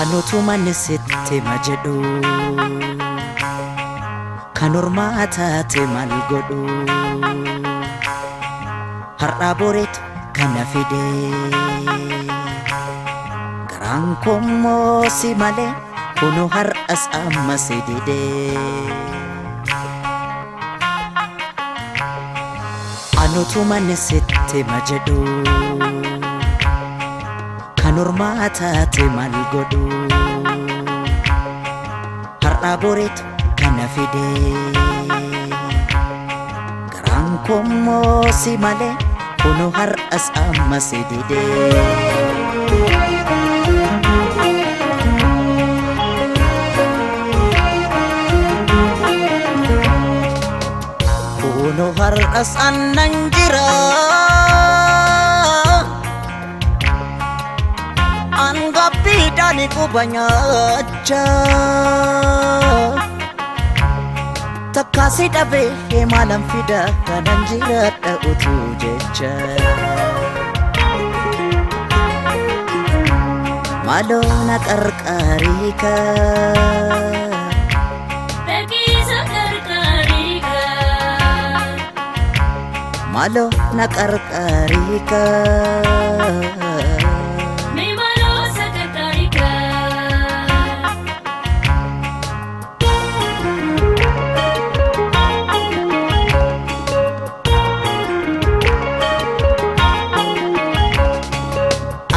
Anutu manni sitti ma jedhu kan ormaa taate maal godhu har'aa boreetu kana fide garaan kommoo si malee kunoo har'as amma si dide. Anutu manni sitti ma jedhu kan ormaa taate maal godhu har'aa boreetu kana fide garaan kommoo si malee kunoo har'as amma si dide. Kunoo har'as annan jira. Angabbiidhaan quba nyaachaa takkaasi dhabee maalan fida kanan jiraadha utuu jecha. Maaloo na qarqaarii kaa. Dhaqiisa qarqaarii kaa. Maaloo na qarqaarii kaa. Mee maaloo sakattaarii kaa.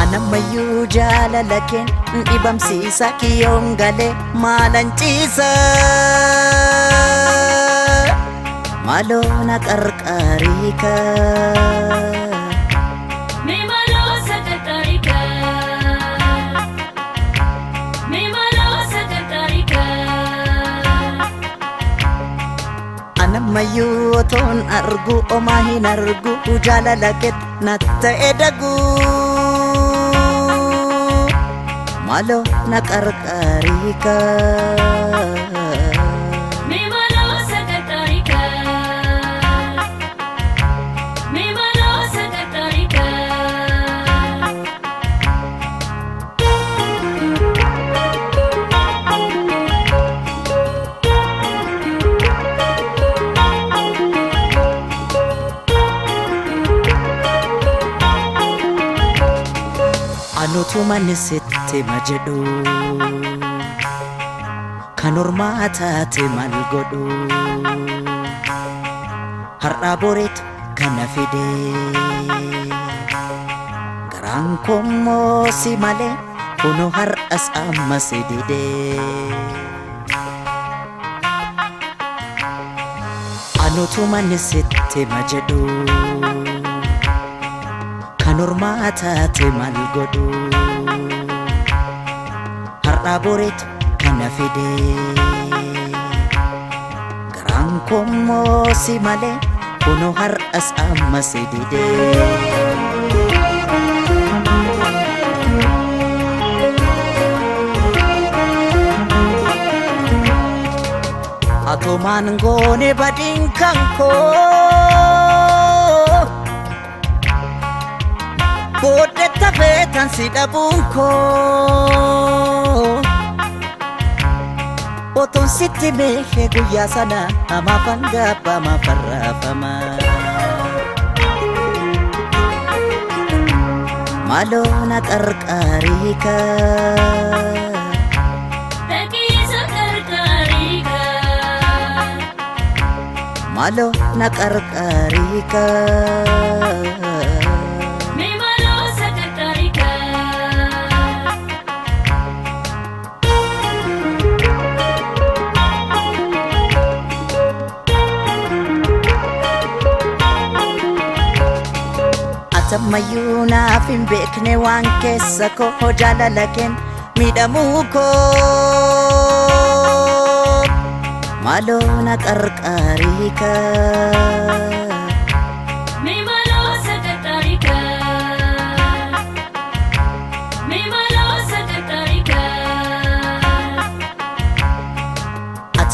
Anammayyuu jaalala keen dhibamsiisa kiyyoon galee maalan ciisa. Maaloo na qarqaarii kaa. Mee maaloo sakattaarii kaa. Mee maaloo sakattaarii kaa. Anammayyuu otoon argu omaa hin argu jaalala keet na ta'e dagu. Maaloo na qarqaarii kaa. Mee maaloo sakattaarii kaa. Mee maaloo sakattaarii kaa. Anutu manni sitti ma jedhu kan ormaa taate maal godhu har'aa boreetu kana fide garaan kommoo si malee kunoo har'as amma si dide. Anutu manni sitti ma jedhu kan ormaa taate maal godhu har'aa boreetu kana fide garaan kommoo si malee kunoo har'as amma si dide. Atumaan goone badiin kan koo. Booddee tafee si dhabuun koo. Otoon sitti meeshee guyyaa sana amaafan gaabba amaafan raafama. Maaloo na qarqaarii kaa. Dhaqiisa qarqaarii kaa. Maaloo na qarqaarii kaa. Mee maaloo sakattaarii kaa. Atammayyuu naaf hin beekne waan keessa koo jaalala keen miidhamuu koo. Maaloo na qarqaarii kaa. Mee maaloo sakattaarii kaa. Mee maaloo sakattaarii kaa.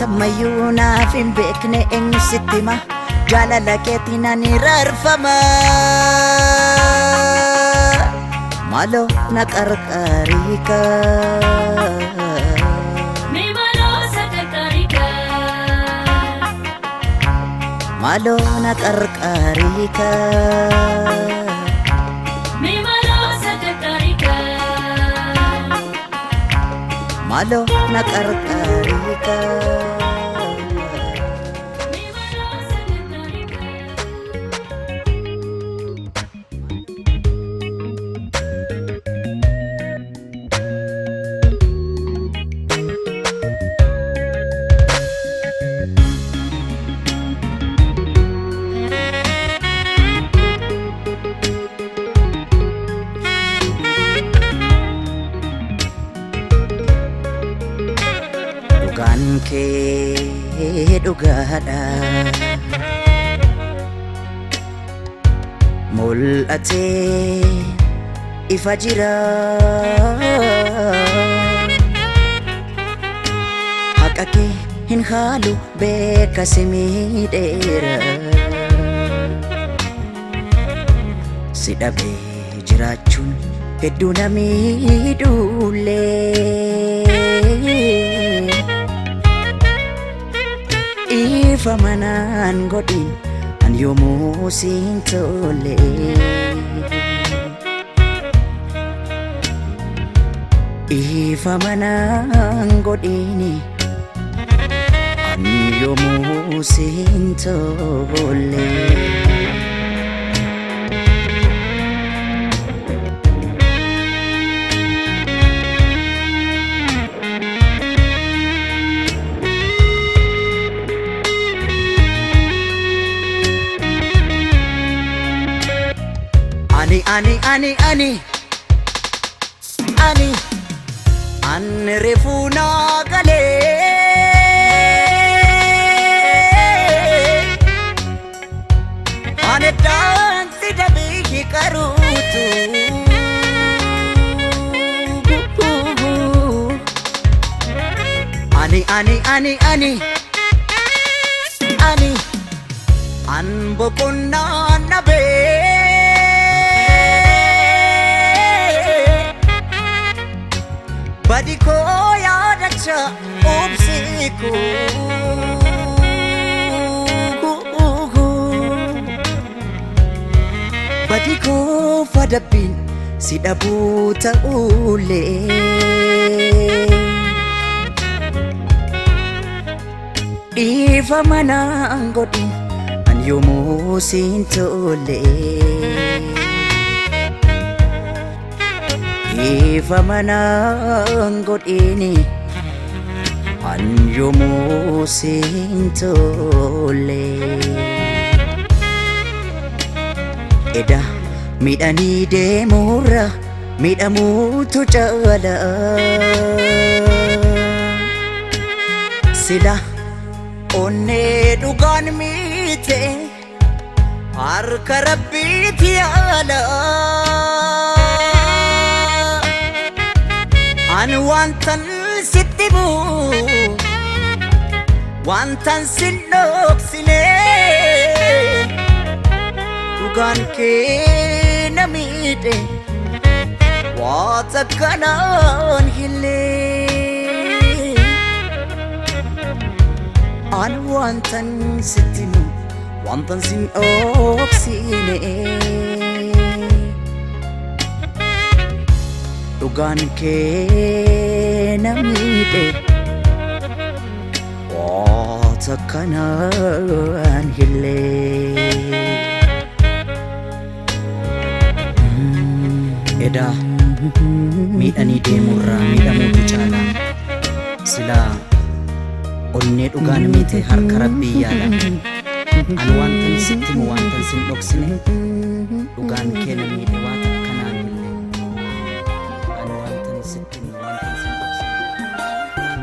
Wanta ammayyuu naaf hin beekne eenyu sitti hima jaalala keetiin ani rarfama. Maaloo na qarqaariika. Mee maaloo sakattaariika. Maaloo na qarqaariika. Mee maaloo sakattaariika. Maaloo na qarqaariika. Mee maaloo sakattaariika. Dhugaan kee dhugaadha. Mul'atee ifa jira. Haqa kee hin haalu beeka si miidheera. Si dhabee jiraachuun hedduu na miidhullee. Ifa manaan godhin an yoomuu siin tolle. Ifa manaan godhin an yoomuu siin tolle. Ani ani ani ani ani an reefuu naa galee. Ani daansi dabii qaruutu. Ani ani ani ani ani an boqonnaa nabee. Badi koo yaadacha obsi koo. Badi koo fadabbiin si dhabuu ta'ullee. Dhiifa manaan godhin an yoomuu siin tolle. Dhiifa manaan godhin an yoomuu siin tolle. Eda miidhanii deemuurra miidhamuutu caala. Sila onnee dhugaan miite harka rabbiiti yaala. Ani wantan sitti bu'u wantan sin dhoksine dhugaan kee na miidhe waa takkanaan hillee. Ani wantan sitti himu wantan sin dhoksine dhugaan kee na miidhe waa takkanaan hillee. Edaa miidhanii deemurraa miidhamuutu caala. Silaa onnee dhugaan miite harka rabbii yaala. Ani wantan sitti himu wantan sin dhoksine dhugaan kee na miidhe waa takkanaan hillee. Ani wantan sitti himu wantan sin dhoksine.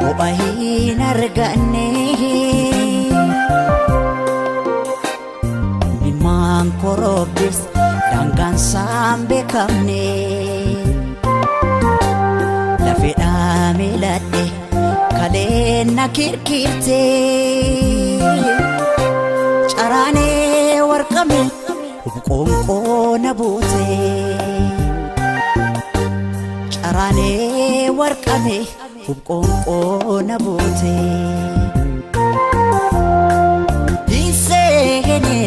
Ho'a hin arganne. Ilmaan korobbis daangaan isaan beekamne. Lafeedhaa miiladhe kaleen na kirkirte. Caraanee warqame qoonqoo na buute. Caraanee warqame qoonqoo na buute. Hinseene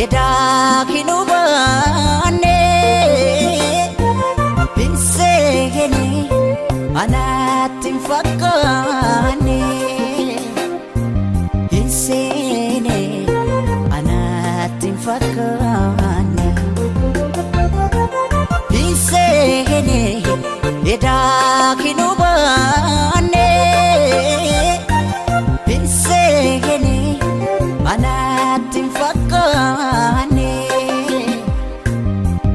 edaa hin hubanne. Hinseene anatti hin fakkaanne. Hinseene anatti hin fakkaanne. Hinseene edaa hin hubanne. Hinseene anatti hin fakkaanne.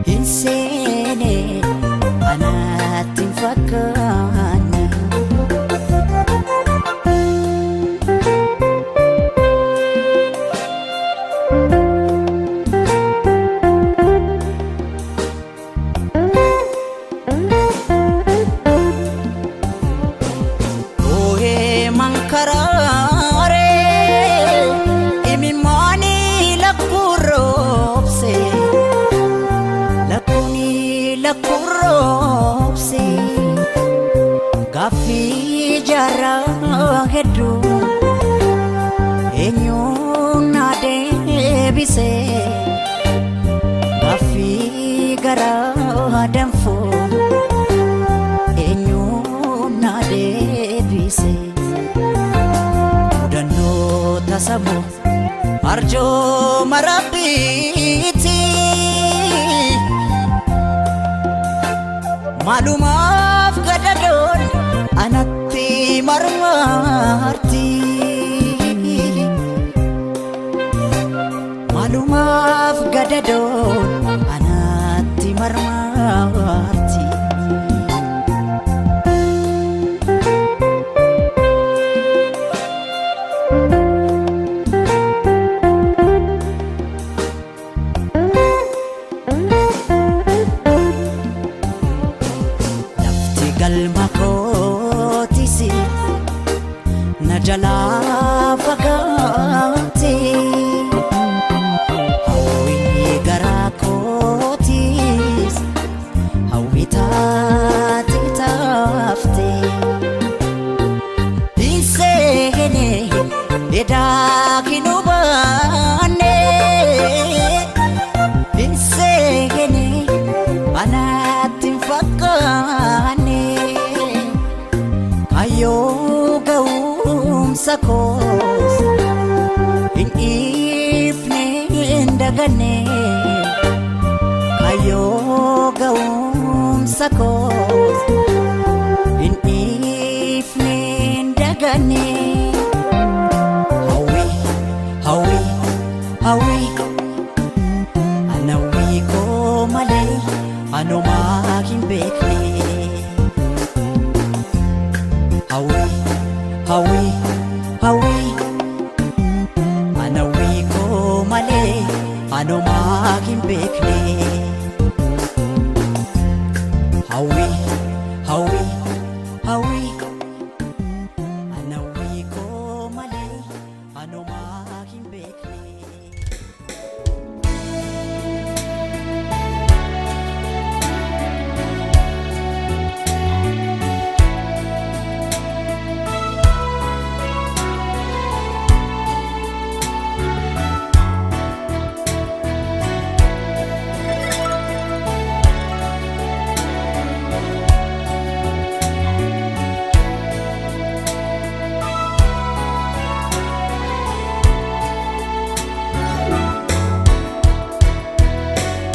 Hinseene anatti hin fakkaanne. Oohee mankaraaree imimmaanii lakkuu roobse, lakkuuni lakkuu roobse, gaaffii jaarraa hedduu eenyuun na deebise, gaaffii garaa danfuu eenyuun na deebise. Mudannoo tasamoo arjooma Rabbiiti. Maalumaaf gadadoon anatti marmarti. Maalumaaf gadadoon anatti marmarti. Lafti galma kootis na jalaa fagaate. Hawwii garaa kootis hawwii taate taafte. Hinseene edaa hin hubanne. Hinseene anatti hin fakkaanne. Kaayyoo ga'umsa koos hin dhiifne hin daganne. Kaayyoo ga'umsa koos hin dhiifne hin daganne. Hawwii, hawwii, hawwii, ana hawwii koo malee anumaa hin beekne. Hawwii, hawwii, hawwii, ana hawwii koo malee anumaa hin beekne. Hawwii, hawwii, hawwii, ana hawwii koo malee anumaa hin beekne.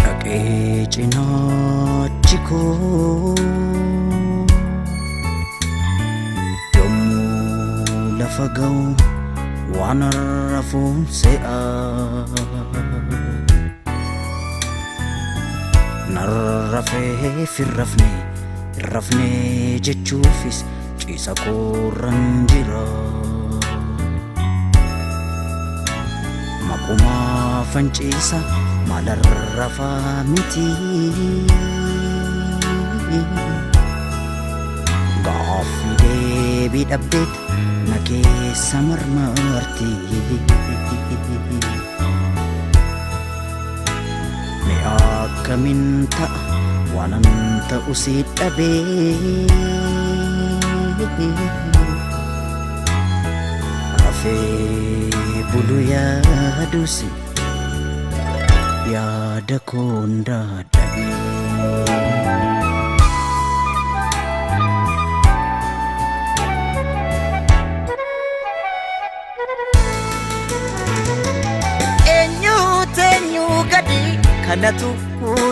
Dhaqee cinaachi koo yommuu lafa ga'u waan rafuun se'a. Narrafee firrafne rafne jechuufis ciisa koorran jira. Maqumaa fanciisa maalarrafaa miti. Gaaffii deebii dhabdeet na keessa marmarti. Mee akkamiin ta'a waanan ta'u si dhabee. Rafee bulu yaadus yaada koon dadhabee. Eenyuutu eenyu gadi kanatu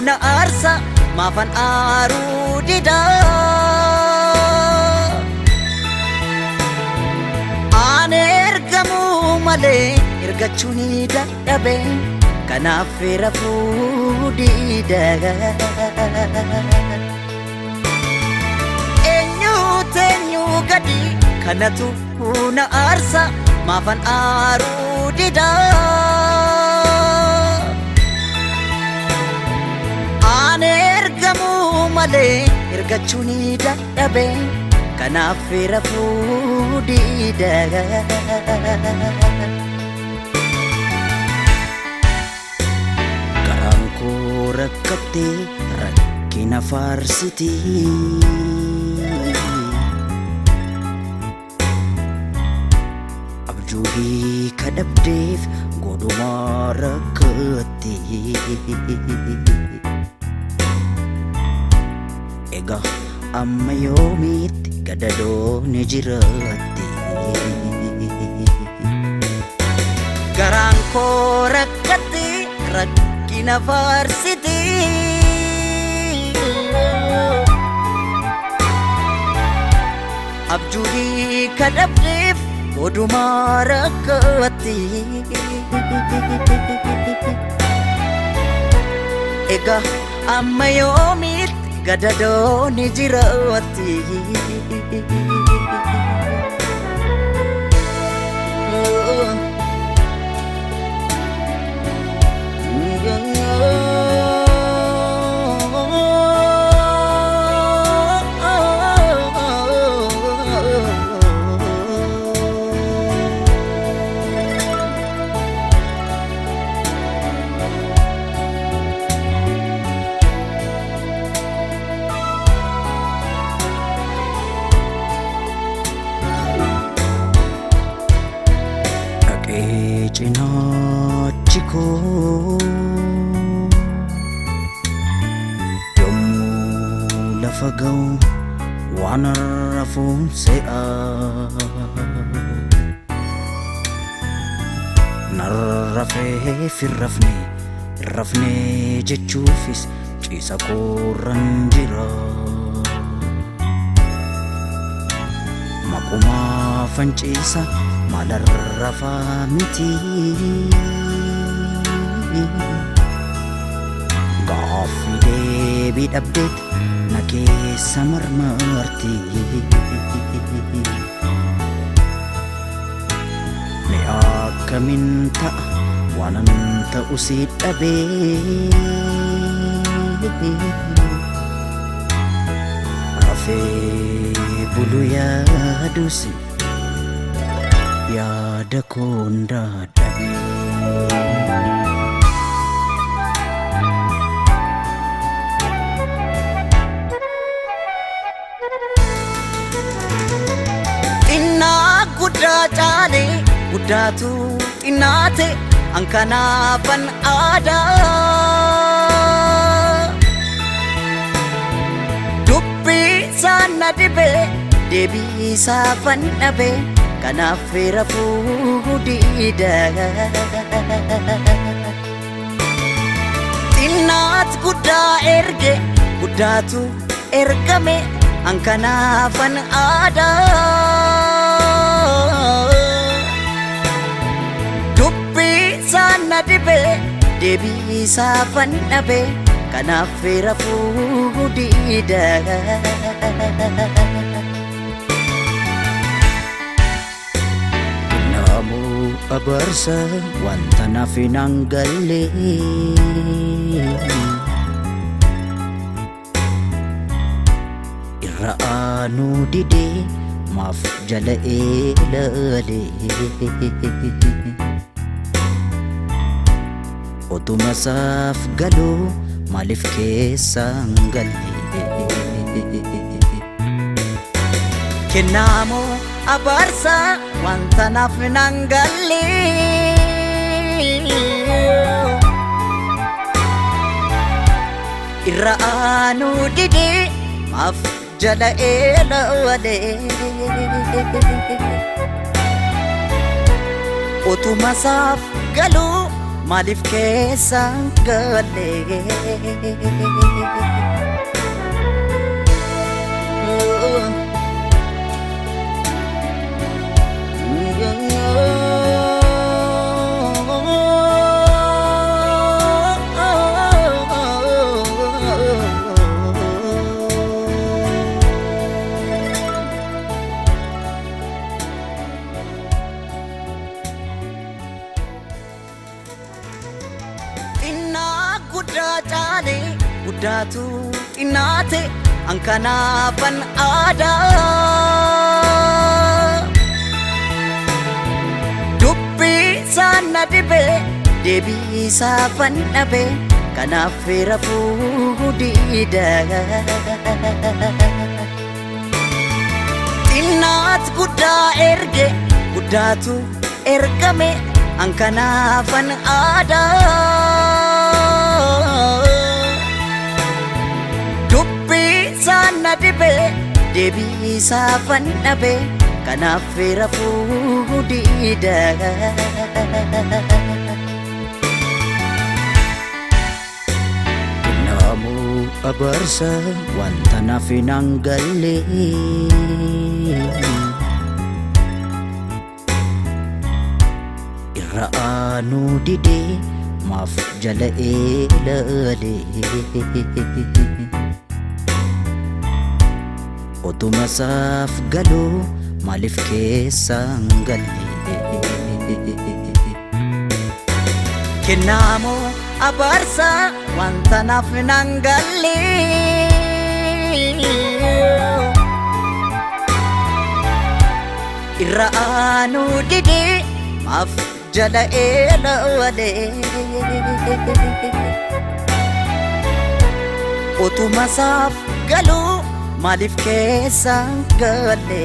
na aarsa maafan aaruu dida. Aan ergamuu malee ergachuu ni dadhabe kanaaf rafuu dida. Eenyuutu eenyu gadi kanatu na aarsa maafan aaruu dida. Aan ergamuu malee ergachuu ni dadhabe kanaaf rafuu dida. Garaan koo rakkattee rakkina faarsiti. Abjuu hiika dhabdeef godhumaa rakkatti. Egaa amma yoomiitti gadadoon jiraatti. Garaan koo rakkatti rakkina faarsiti. Abjuu hiika dhabdeef godhumaa rakkatti. Egaa amma yoomiitti gadadoon jiraatti. Dhaqee cinaachi koo yommuu lafa ga'u waan rafuun se'a. Narrafee firrafne rafne jechuufis ciisa koorran jira. Maqumaa fanciisa maalarrafaa miti. Gaaffii deebii dhabdeet na keessa marmarti. Mee akkamiin ta'a waanan ta'u si dhabee. Rafee bulu yaadus yaada koon dadhabee. Xinnaa guddaa caale guddaatu xinnaate an kanaafan aadaa. Dubbii isaa na dhibe deebii isaafan dhabe kanaaf rafuu dida. Xinnaat guddaa erge guddaatu ergame an kanaafan aadaa. Dubbii isaa na dhibe deebii isaafan dhabe kanaaf rafuu dida. abaarsa wanta naaf hin galle. Irra aanuu didee maaf jala ilaale. Otuma isaaf galuu maaliif keessaan galle? Kennaamoo abaarsa wanta naaf hin galle. Irra aanuu didee maaf jala ilaale. Otuma isaaf galuu maaliif keessaan galle? Xinnaa guddaa caale guddaatu xinnaate an kanaafan aadaa. Dubbii isaan na dhibe deebii isaafan dhabe kanaaf rafuu diida. Xinnaat guddaa erge guddaatu ergame an kanaafan aadaa. Dubbii isaan na dhibe deebii isaafan dhabe kanaaf rafuu diida. Kennaamoo abaarsa wanta naaf hin galle. Irra aanuu didee maaf jala ilaale. Otuma isaaf galuu maaliif keessaan galle? Kennaamoo abaarsa wanta naaf hin galle. Irra aanuu didee maaf jala ilaale. Otuma isaaf galuu maaliif keessaan galle?